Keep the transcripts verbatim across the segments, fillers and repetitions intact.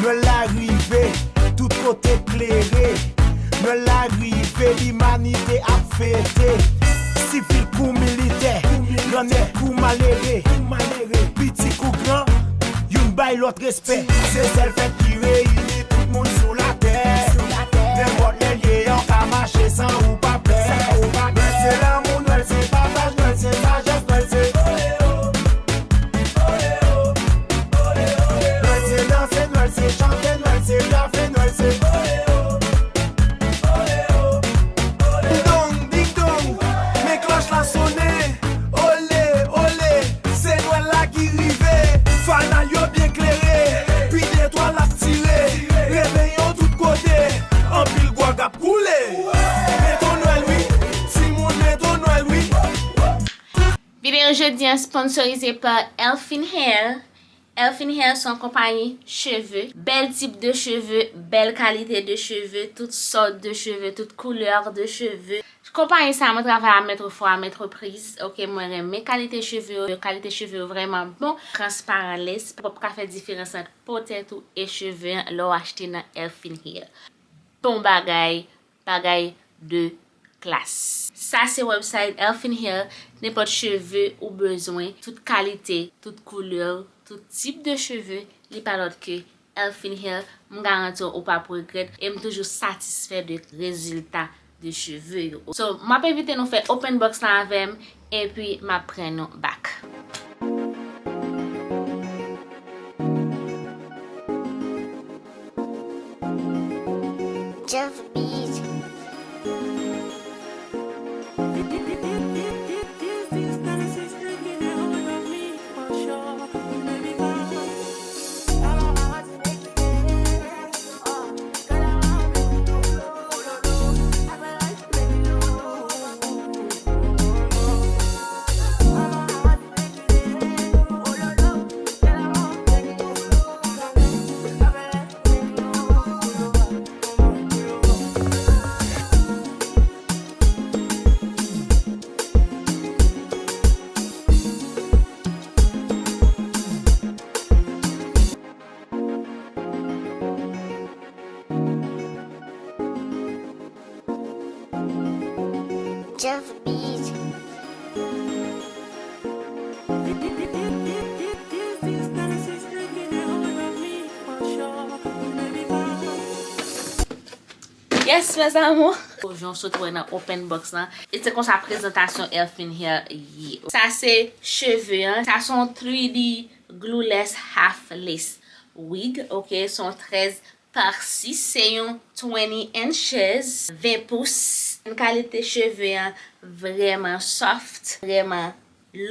Nwèl la rive, tout kote klere. Nwèl la rive, limanite ap fete. Sivil kou militè, grannèg kou malere. Piti kou gran, youn bay lòt respè. Se sèl fèt ki reyini tout moun sou latè. Nenpòt lè l ye, an ka mache san ou pa pè. Nwèl se lanmou, Nwèl se pataj, Nwèl se sajès, Nwèl se Nwèl se danse, Nwèl se chante, Nwèl se blafe, Nwèl se ding dong, ding dong, men klòch la sonnen. Ole, ole, se Nwèl la ki rive. Fanal yo byen klere, pi detwa l ap tire. Reveyon tout kote, anpil gwòg ap koule. Mete w Nwèl wi, timoun, mete w Nwèl wi. Videyo jodi an sponsorize pa Elfin Hair. Elfin Hair se yon konpayi cheve, bèl tip de cheve, bèl kalite de cheve, tout sòt de cheve, tout koulè de cheve. Konpayi sa, mwen travay a Metro Forum, Metro Prise. Ok, mwen renmen kalite cheve yo, kalite cheve yo vrèman bon, transparan, lès, w ap ka fè diferans ant potèt ou e cheve an lè w achte nan Elfin Hair. Bon bagay, bagay de klas. Sa se website Elfin Hair, nenpòt cheve ou bezwen, tout kalite, tout koulè, tout tip de cheve, li pa lòt ke Elfin Hair. M garanti w, ou p ap regrèt, e m toujou satisfè de rezilta de cheve yo. So, m ap envite nou fè open box la avè m, epi m ap pran nou back. Jeff Beat. Jeff Beat. Yes, mes amours. Jan w sot wè nan open box lan. E se konsa prezantasyon Elfin Hair ye. Sa se cheve an. Sa se yon three D glueless half lace wig, ok? Se yon trèz pa sis, se yon twenty inches, ven pous. Kalite cheve an vrèman soft, vrèman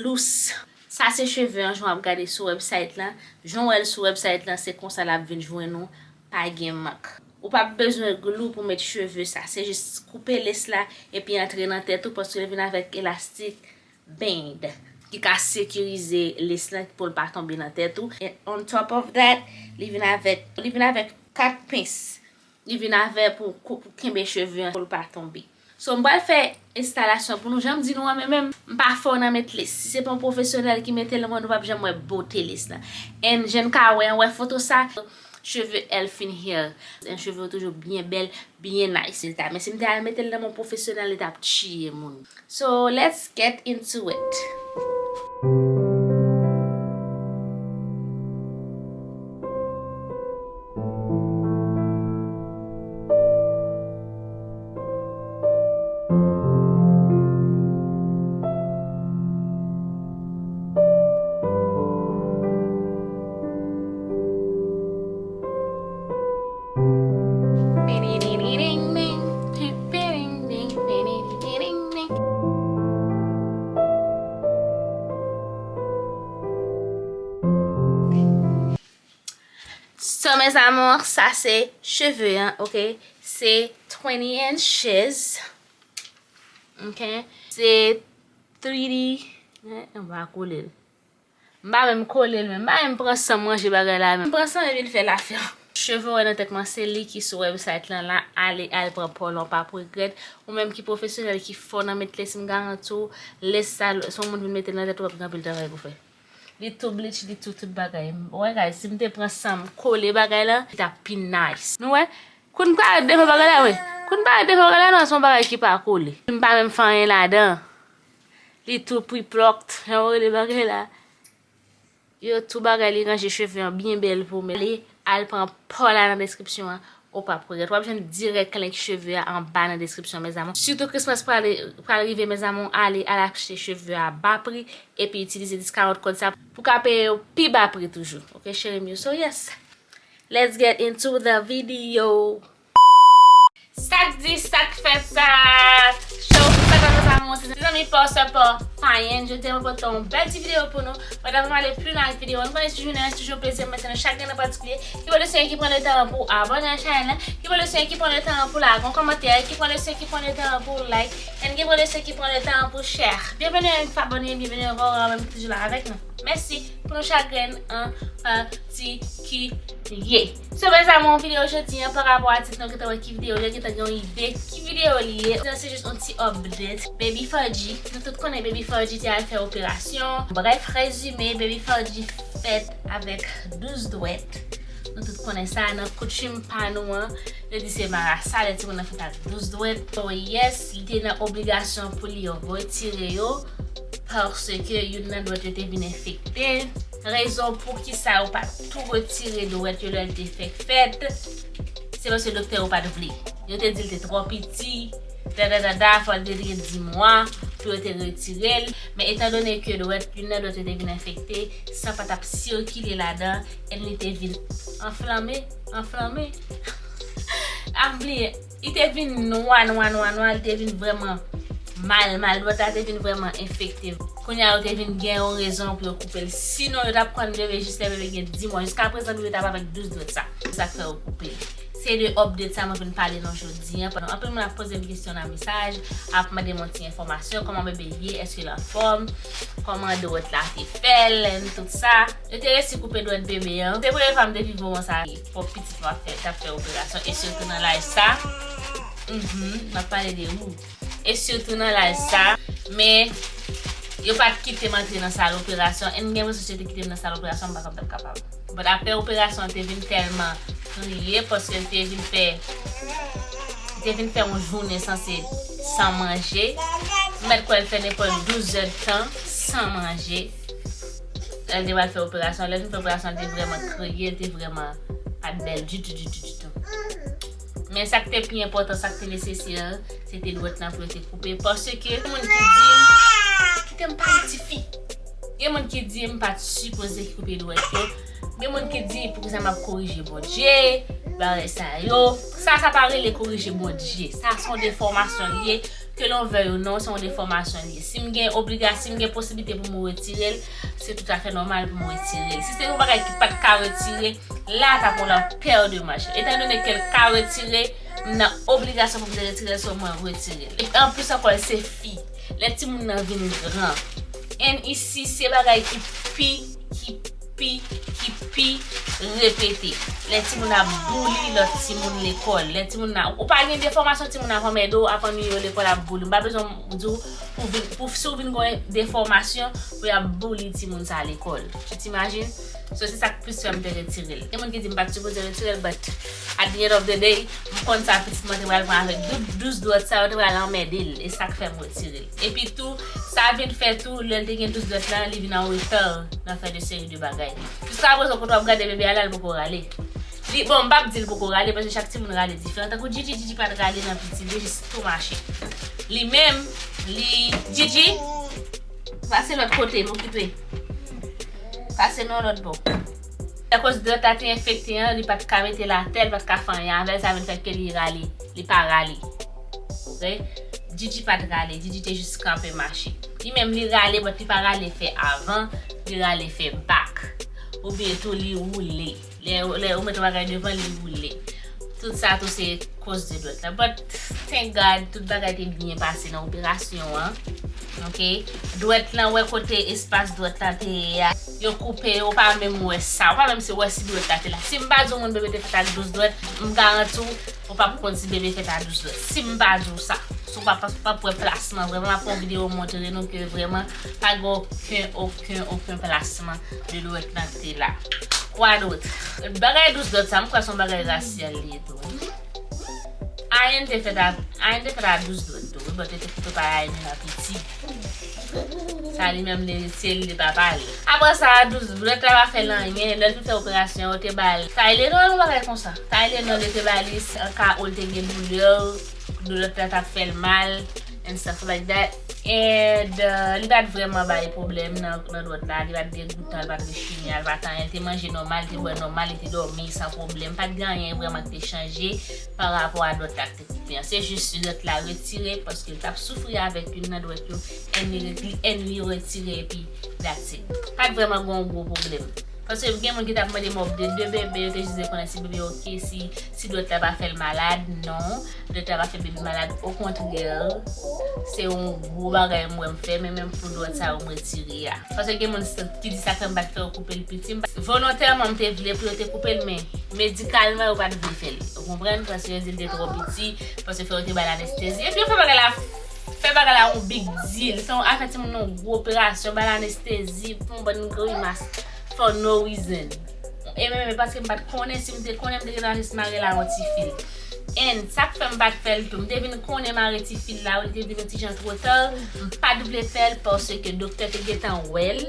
loose. Sa se cheve an, jan w ap gade sou website lan. Jan w wè l sou website lan, se konsa l ap vin jwenn ou, pa gen mank. Ou p ap bezwen glou pou met cheve sa, se jis koupe lace la epi antre nan tèt ou, paske l vin avèk elastik band ki ka sekirize lace lan pou l pa tonbe nan tèt ou. And on top of that, li vin avèk, li vin avèk kat pens. Li vin avè pou, pou kenbe cheve an pou l pa tonbe. So, m pral fè enstalasyon pou nou. Jan m di nou an, men menm, m pa fò nan met lace. Si se pa yon pwofesyonèl ki mete l, mwen, nou p ap janm wè bote lace lan. And jan n ka wè, an wè foto sa, cheve Elfin Hair. And cheve yo toujou byen bèl, byen nice. Men si m te al mete l nan men yon pwofesyonèl, li t ap tiye moun. So, let's get into it. So, mes amours, sa se cheve an, ok? Se twenty inches. Ok? Se three D. Eh, m pa kole l. M pa menm kole l menm. M pa menm pran san m ranje bagay la menm. M pran san m epi l fè l afè. Cheve w wè nan tèt mwen, se li ki sou website lan la. Ale, al pran pa w la, w p ap regrèt. Ou menm ki pwofesyonèl, ki fò nan met lace, m garanti w, lace sa, si yon moun vin mete l nan tèt ou, w ap gen anpil travay pou fè. Li tou bleach, li tou tout bagay. Wè, guys, si m te pran san m kole bagay la, li t ap pi nice. Nou wè? Kou n parèt devan bagay la, wi. Kou n parèt devan bagay la, non, se yon bagay ki pa kole. M pa menm fè anyen ladan. Li tou pre-plucked, jan yo rele bagay la. Yo tou bagay li ranje cheve an byen bèl pou mwen. Li al pran pa w la nan deskripsyon an, ou p ap regrèt. W ap jwenn dirèk link cheve a anba nan deskripsyon, mes amours. Sitou Christmas pral, pral rive, mes amours, ale al achte cheve a ba pri epi itilize discount code sa pou ka peye yo pi ba pri toujou. Ok, cheri m yo? So, yes. Let's get into the video. Sa k di, sa k fèt, sa show, sa k fèt, mes amours, se zanmi pa w, sè pa w, Fayenne. Jodi a mwen pote yon bèl ti videyo pou nou. Mwen ta pral ale pli lwen ak videyo. Nou konnen si jounen an, se toujou yon plezi mwen se nou chak grenn an patikilye ki pran le swen, ki pran le tan pou abòne a chanèl la, ki pran le swen, ki pran le tan pou lage yon kòmantè, ki pran le swen, ki pran le tan pou like, and ki pran le swen, ki pran le tan pou share. Byenveni a yon fwa abòne, byenveni a yon fwa ou menm ki toujou la avèk nou. Mèsi pou nou chak grenn an patikilye. So, mes amours, videyo jodi an, pa rapò a tit nou gentan wè ki videyo li ye, gentan gen yon ide ki videyo li ye. Sa se jis yon ti update. Baby Ferdji, nou tout konnen Baby Ferdji te al fè operasyon. Brèf rezime, Baby Ferdji fèt avèk douz dwèt. Nou tout konnen sa, nan koutim pa nou an, yo di se marasa lè timoun nan fèt ak douz dwèt. So, yes, li te nan obligasyon pou li retire yo, paske youn nan dwèt yo te vin enfekte. Rezon pou ki sa yo pa t tou retire dwèt yo lè l te fèk fèt, se paske doktè yo pa t vle. Yo te di l te twò piti, da, da, da, da, fò l te gen dis mwa pou yo te retire l. Men etandone ke dwèt, youn nan dwèt yo te vin enfekte, san pa t ap sikile ladan, and li te vin anflame, anflame. A, m bliye, li te vin nwa, nwa, nwa, nwa, li te vin vrèman mal, mal. Dwèt la te vin vrèman enfekte. Kounye a, yo te vin gen yon rezon pou yo koupe l. Sinon, yo t ap pran bebe jis lè bebe gen dis mwa. Jiska prezan, bebe t ap avèk douz dwèt sa. Se sa k fè yo koupe l. Se de update sa mwen vin pale nou jodi an. Pandan anpil moun ap poze m kesyon nan mesaj, ap mande m yon ti enfòmasyon, kòman bebe ye, èske l anfòm, kòman dwèt la te fè l, and tout sa. Yo te resi koupe dwèt bebe an. Se premye fwa m te viv moman sa. Pòp pitit mwen ap fè, t ap fè operasyon, e sitou nan laj sa. Mhm, m ap pale de ou. E sitou nan laj sa. Men, yo pa t kite m antre nan sal operasyon. E m gen enpresyon si yo te kite m nan sal operasyon, m pa t ap kapab. But apre operasyon an te vin tèlman kriye, paske l te vin fè, te vin fè yon jounen sanse san manje. M mèt kwè l fè nenpòt douz èdtan san manje. Lè l te pral fè operasyon, lè l fin fè operasyon, l te vrèman kriye, l te vrèman pa t bèl ditou, ditou, ditou. Men sa k te pi enpòtan, sa k te nesesè, se te dwèt lan pou yo te koupe. Paske gen moun ki di m, kite m pale tifi. Gen moun ki di m pa t sipoze koupe dwèt yo. Gen moun ki di, poukisa m ap korije Bondye, bagay sa yo. Sa, sa pa rele korije Bondye. Sa se yon defòmasyon l ye, ke l vle ou non, se yon defòmasyon l ye. Si m gen obliga-, si m gen posiblite pou m retire l, se toutafè nòmal pou m retire l. Si se yon bagay ki pa t ka retire, la, t ap yon lapè domaj. Etandone ke l ka retire, m nan obligasyon pou m te retire l, so mwen retire l. E anplis ankò, l se fi. Lè timoun nan vin gran. And isi, se bagay ki pi, ki pi, ki pi repete. Lè timoun ap bouli lòt timoun lekòl. Lè timoun ap, ou pa gen defòmasyon, timoun ap anmède w, ap annuiye w lekòl, ap bouli. M pa bezwen di w pou vin, pou, si w vin gen defòmasyon, pou y ap bouli timoun sa lekòl. Tu t'imagines? So, se sa k plis fè m te retire l. Gen moun ki di m pa t sipoze retire l, but at the end of the day, m konn sa pitit mwen te pral pran avèk douz, douz dwèt sa yo te pral anmède l. E sa k fè m retire l. Epi tou, sa vin fè tou, lè l te gen douz dwèt la, li vin an reta nan fè de seri de bagay. Jiska prezan, kote w ap gade bebe a la, l poko rale. Li, bon, m p ap di l poko rale, paske chak timoun rale diferan. Tankou Djidji, Djidji pa t rale nan piti, li jis tou mache. Li menm, li, Djidji, pase lòt kote, m okipe. Pase nan lòt bò. Akoz dwèt la te enfekte an, li pa t ka mete l atè, li pa t ka fè anyen avè l, sa vin fè ke li rale, li pa rale. Ok? Djidji pa t rale, Djidji te jis kanpe mache. Li menm li rale, but li pa rale fè avan, li rale fè bak. Oubyen tou li woule. Lè, lè ou met yon bagay devan, li woule. Tout sa tou se koz de dwèt la. But, thank God, tout bagay te byen pase nan operasyon an. Ok? Dwèt lan, wè kote espas dwèt la te ye a. Yo koupe, ou pa menm wè sa. Ou pa menm si wè si dwèt la te la. Si m pa di w moun bebe te fèt ak douz dwèt, m garanti w, ou p ap konn si bebe fèt ak douz dwèt. Si m pa di w sa. Si w pa, pa, pa wè plasman, vrèman, m ap fè yon videyo montre nou ke vrèman, pa gen okenn, okenn, okenn plasman de dwèt nan te la. Kwa dwèt. Bagay douz dwèt sa, m kwè se yon bagay rasyal li ye tou. Ayen te fèt a, Ayen te fèt a douz dwèt tou, wi, but te pito pa Ayen nan piti. Sa li menm li se li li pa pale. Apre sa, douz dwèt la pa fè l anyen, lè l fin fè operasyon, yo te ba l Tylenol, yon bagay konsa. Tylenol yo te ba li, an ka ou l te gen doulè, doulè la t ap fè l mal, and stuff like that. And uh, li pa t vrèman bay pwoblèm nan, nan dwèt la, li pa t degoutan, li pa t rechini, li pa t anyen, li te manje nòmal, li te bwè nòmal, li te dòmi san pwoblèm, pa t gen anyen vrèman ki te chanje pa rapò a dwèt la ki te koupe an. Se jis dwèt la retire paske li t ap soufri avèk youn nan dwèt yo, and li, and li retire epi that's it. Pa t vrèman gen yon gwo pwoblèm. Paske gen moun ki t ap mande m update de bebe, yo te jis vle konnen si bebe oke, si, si dwèt la pa fè l malad. Non, dwèt la pa fè bebe malad. Okontrè, se yon gwo bagay m wè m fè, men menm pou dwèt sa yo m retire a. Paske gen moun ki di sa fè m pa t fè yo koupe l piti. M pa, volontèman, m te vle pou yo te koupe l, men medikalman, yo pa t vle fè l. Ou konprann? Paske yo di l te twò piti, paske fò yo te ba l anestezi. Epi yo fè bagay la, fè bagay la yon big deal. Se yon afè timoun nan yon gwo operasyon, ba l anestezi, fè yon bann grimas for no reason. E men, men paske m pa t konnen, si m te konnen, m te gentan jis mare l a yon ti fil. And sa k fè m pa t fè l tou, m te vin konnen mare ti fil la, wi, li te vin yon ti jan twò ta, m pa t vle fè l paske doktè te gentan wè l.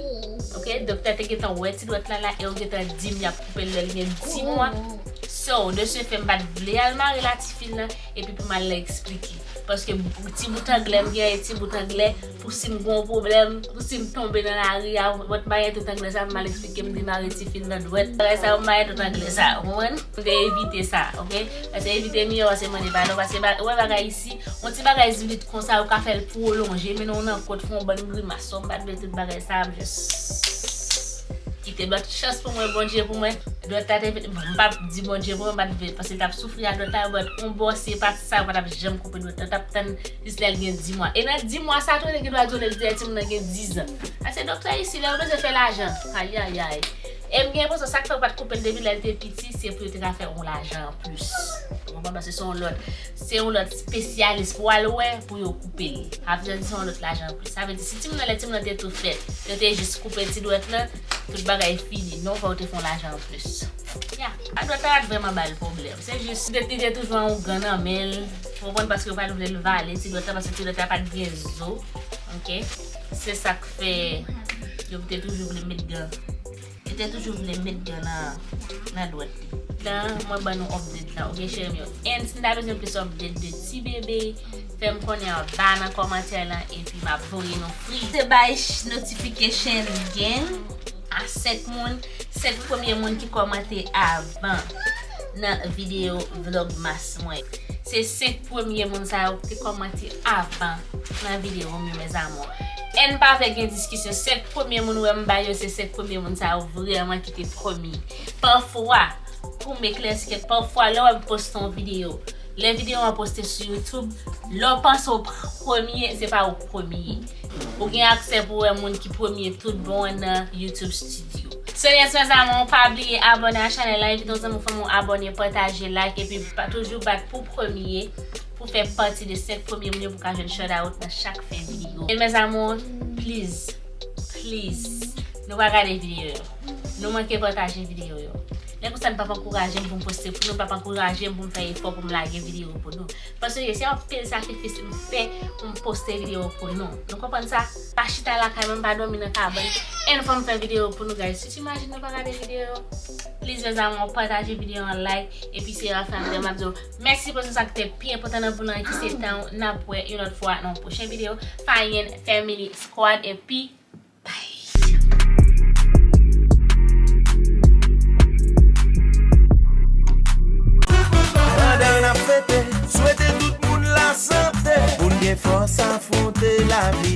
Ok, doktè te gentan wè ti dwèt la la, e yo gentan di m y ap koupe l lè l gen dis mwa. So, de ce fait, m pa t vle al mare la ti fil la, epi pou m al eksplike. Paske ti bout anglè m gen, e ti bout anglè, pou si m gen yon pwoblèm, pou si m tonbe nan lari a, mwen t mayen tout anglè sa, m al eksplike m demare ti fil nan dwèt. Bagay sa yo, m mayen tout anglè sa, ou konprann? M te evite sa, ok? Paske evite miyò pase mande padon, paske ba, ou wè bagay isi, yon ti bagay zilit konsa, yo ka fè l pwolonje, mennen w nan kot, fè yon bann grimas, so m pa t vle tout bagay sa, m just kite dwèt. Chans pou mwen, Bondye pou mwen, dwèt la te vin, bon, m p ap di Bondye pou mwen, m pa t vle, paske l t ap soufri ak dwèt la, but yon bò se pa sa, yo pa t ap janm koupe dwèt la, t ap tann jis lè l gen dis mwa. E nan dis mwa sa tou, nèg gen dwa di w lè l di timoun nan gen diz an. A se doktè isi, lè yo bezwen fè lajan. Ayayay. E m gen enpresyon sa k fè yo pa t koupe l depi lè l te piti, se pou yo te ka fè yon lajan anplis. Ou konprann? Paske se yon lòt, se yon lòt espesyalis pou al wè pou yo koupe l. Sa vle di se yon lòt lajan anplis. Sa vle di si timoun nan, lè timoun nan te tou fèt, yo te jis koupe ti dwèt lan, tout bagay fini. Non, fò yo te fè yon lajan anplis. Ya, a dwèt la pa t vrèman ba l pwoblèm. Se jis, li te, li te toujou an yon gan nan men l. Ou konprann? Paske yo pa t vle l vale ti dwèt la, paske ti dwèt la pa t gen zo. Ok? Se sa k fè yo te toujou vle met gan. Yo te toujou vle met gan nan, nan dwèt li. Tan, mwen ban nou update la, ok, cheri m yo? And si n ta bezwen plis update de ti bebe, fè m konnen anba nan kòmantè lan, epi m ap voye nou free. Se bay ch-, notification gang a senk moun, senk premye moun ki kòmante avan nan videyo Vlogmas mwen. Se senk premye moun sa yo ki te kòmante avan nan videyo m yo, mes amours. And pa fè gen diskisyon. Senk premye moun wè m ba yo, se senk premye moun sa yo vrèman ki te premye. Pafwa, pou m eklèsi kèk, pafwa, lè w wè m poste yon videyo, lè videyo an poste sou YouTube, lè w panse w pr-, premye, se pa ou k premye. Ou gen aksè pou wè moun ki premye tout bon nan YouTube Studio. So yes, mes amours, pa bliye abòne a chanèl la, envite yon zanmi, fanmi w abòne, pataje, like, epi pa, toujou bat pou premye, pou fè pati de senk premye moun yo pou ka jwenn shout out nan chak fen videyo. E mes amours, please, please, nou pa gade videyo yo. Nou manke pataje videyo yo. Lè konsa, nou p ap ankouraje m pou m poste pou nou, p ap ankouraje m pou m fè efò pou m lage videyo pou nou. Paske se anpil sakrifis m fè pou m poste videyo pou nou. Nou konprann sa? Pa chita lakay mwen, m pa dòmi nan kabann. And fò m fè videyo pou nou, guys. Tu t'imagines nou pa gade videyo yo? Please, mes amours, pataje videyo an, like. Epi se yon afè anglè, m ap di w mèsi pou sa k te pi enpòtan nan vi w lan, ki se tan w. N ap wè yon lòt fwa nan yon pwochen videyo. Fayen Family Squad, epi bye. Pandan n ap fete, swete tout moun lasante. Pou n gen fòs afwonte lavi.